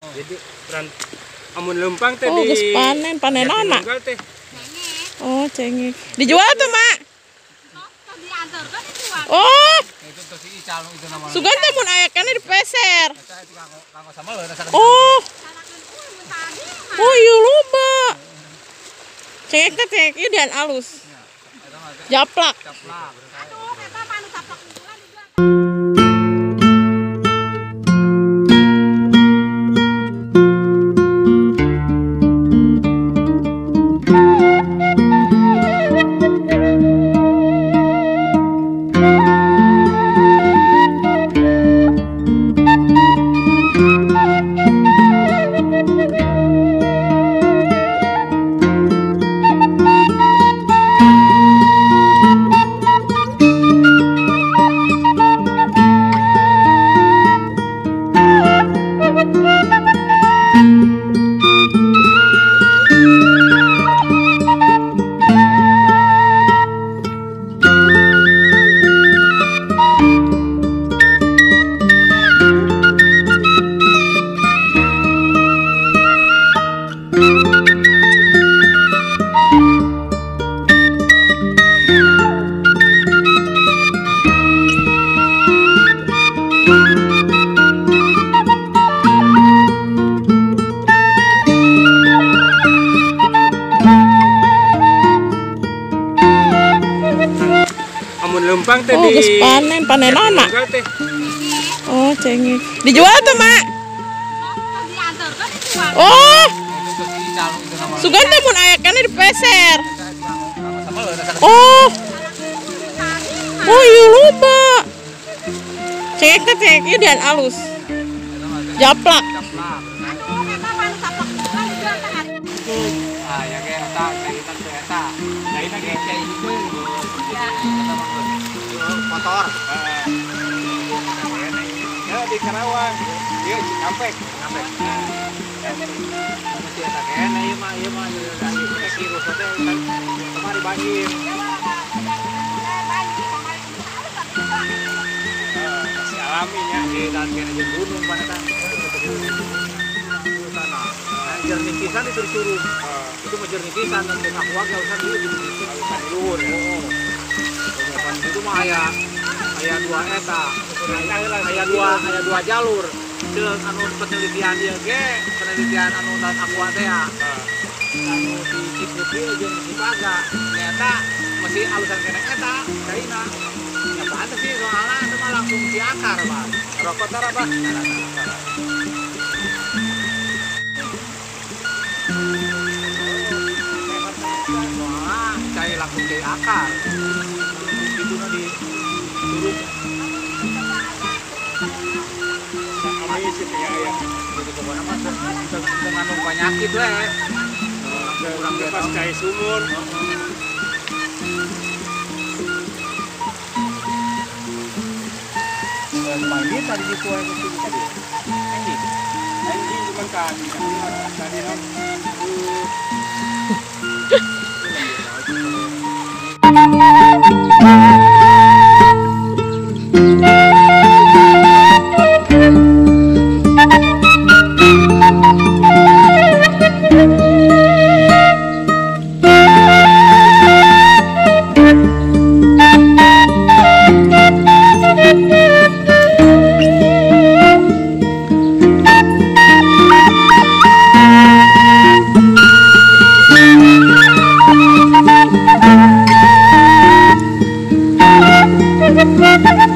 Jadi amun lempang teh oh, di geus panen, panen anak. Oh, cengek. Dijual tuh, Mak? Oh. Sugan teh mun aya keneh dipeser. Oh. Oh, iya loba. Cengek teh cengek ieu dian alus. Japlak. Lempang teh oh, di geus panen, panen anak. Oh, cengek. Dijual tuh, Mak? Oh. Sugan teh mun aya keneh dipeser. Oh. Oh, iya loba. Cengek teh cengek ieu dian alus. Japlak. Ah, ya ge eta cai teh eta. Lain ge cai itu. Motor. Ya di Karawang. Ieu Cikampek, Cikampek. Mesti eta kene ieu mah ieu teh teh kamari banjir. Masih alami nya di dan kene jeung gunung paneta. Tanah. Jernih pisan itu curug. Itu mah jernih pisan dan aqua ge urusan ieu gitu. Urusan luhur ya. Itu mah aya dua eta, aya dua jalur. Ceuk anu penelitian ieu ge, penelitian anu dan aqua teh ya. Anu di Cikupi jeung di Cipaga, nyata masih alusan keneh eta caina. Ya pantes sih soalna itu mah langsung di akar, Pak. Rokok tara, Pak. Soalna cai langsung di akar. Itu di turun amis itu ya ya. Jadi pokoknya mah mengandung penyakit we. Kurang bebas cai sumur. Main dia tadi di kue ke sini tadi. Anjing. Anjing cuma tadi. Tadi Thank you.